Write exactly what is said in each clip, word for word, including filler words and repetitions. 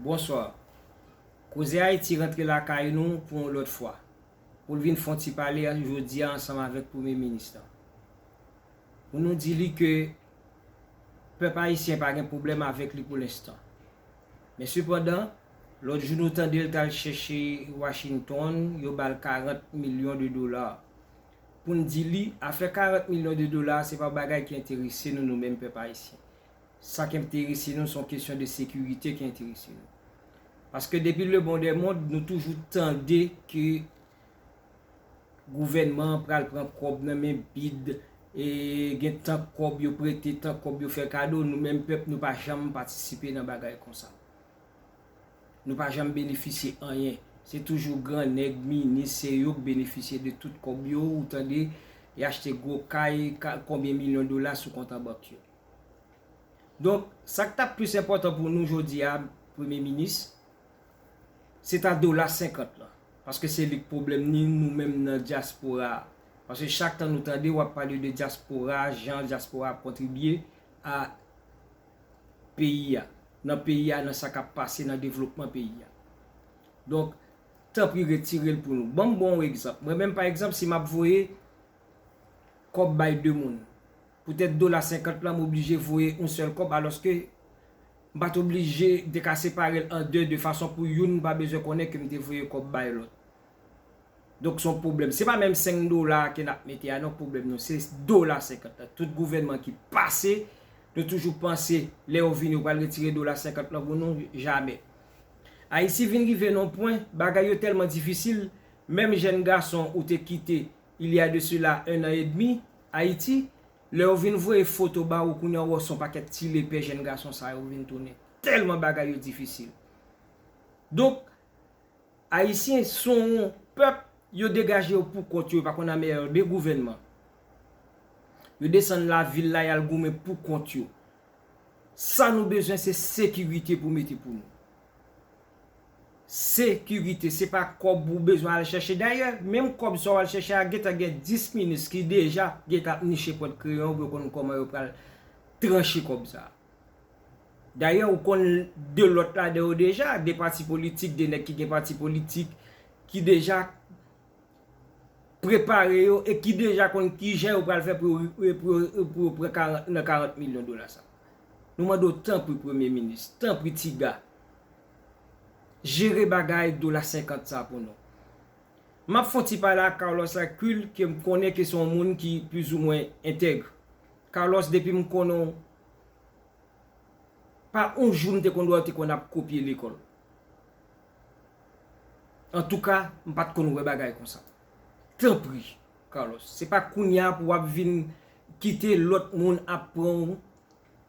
Bonswa. Koze Ayiti rantre lakay nou pou yon lòt fwa. Pou l vin fè yon ti pale jodi a ansanm avèk Premye Minis lan. Pou nou di li ke pèp ayisyen pa gen pwoblèm avèk li pou lenstan. Men sepandan, lòt jou nou tande l t al chèche Washington, yo ba l karant milyon de dola. Pou n di li, afè karant milyon de dola, se pa bagay ki enterese nou, nou menm pèp ayisyen. Sa ki enterese nou, se yon kesyon de sekirite ki enterese nou. Paske depi le bon dè mond, nou toujou tande ke gouvènman an pral pran kòb nan men bid, e gen tan kòb yo prete, tan kòb yo fè kado, nou menm pèp, nou pa janm patisipe nan bagay konsa. Nou pa janm benefisye anyen. Se toujou gran nèg, minis, se yo k benefisye de tout kòb yo, ou tande, y achte gwo kay, ka, konbyen milyon dola sou kont an bank yo. Donk, sa k t ap plis enpòtan pou nou jodi a, Premye Minis, se ta dola senkant lan. Paske se li k pwoblèm ni nou menm nan dyaspora a. Paske chak tan nou tande w ap pale de dyaspora, jan dyaspora ap kontribye a peyi a, nan peyi a, nan sa k ap pase nan devlopman peyi a. Donk, tanpri retire l pou nou. Ban m ba w yon egzanp. Mwen menm, pa egzanp, si m ap voye kòb bay de moun, poutèt dola senkant lan, m oblije voye yon sèl kòb, alòske m pa t oblije, m te ka separe l an de, de fason pou youn pa bezwen konnen ke m te voye kòb bay lòt. Donk, se yon pwoblèm. Se pa menm senk dola ke n ap mete a, non, pwoblèm nou. Se dola senkant lan. Tout gouvènman ki pase, nou toujou panse, lè yo vini, yo pral retire dola senkant lan pou nou. Jamè. Ayiti vin rive nan yon pwen, bagay yo tèlman difisil, menm jèn gason ou te kite, il y a de cela un an et demi, Ayiti, lè yo vin voye foto ba ou, kounye a, w wè se yon pakèt ti lepè jèn gason sa yo vin tounen. Tèlman bagay yo difisil. Donk, Ayisyen se yon pèp, yo degaje yo pou kont yo, yo pa konn anmède gouvènman. Yo desann lavil la, y al goumen pou kont yo. Sa nou bezwen, se sekirite pou mete pou nou. Sekirite, se pa kòb ou bezwen al chèche. Dayè, menm kòb sa w al chèche a, gentan gen dis minis ki deja gentan ap niche pwent kreyon pou yo konn kòman yo pral tranche kòb sa a. Dayè, ou konn de lòt ladan yo deja, de pati politik, de nèg ki gen pati politik, ki deja prepare yo e ki deja konn kijan yo pral fè pou yo, pou yo, pou yo pran karant, nan karant milyon dola sa. Nou mande w tanpri, Premye Minis, tanpri, Tiga, jere bagay dola senkant sa pou nou. M ap fè yon ti pale a Carlos Hercule, ke m konnen ke se yon moun ki plizoumwen entèg. Carlos, depi m konnen w, pa yon jou m te konn wè w te konn ap kopye lekòl. Antouka, m pa t konn wè bagay konsa. Tanpri, Carlos, se pa kounye a pou w ap vin kite lòt moun ap pran w,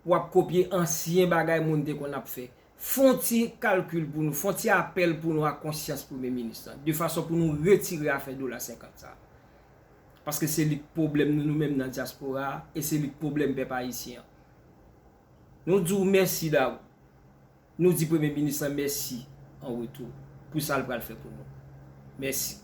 pou w ap kopye ansyen bagay moun te konn ap fè. Fè yon ti kalkil pou nou, fè yon ti apèl pou nou a konsyans Premye Minis lan, de fason pou nou retire afè dola senkant sa a. Paske se li k pwoblèm nou, nou menm nan dyaspora a, e se li k pwoblèm pèp ayisyen an. Nou di w mèsi, Dawou. Nou di Premye Minis lan mèsi an retou pou sa l pral fè pou nou. Mèsi.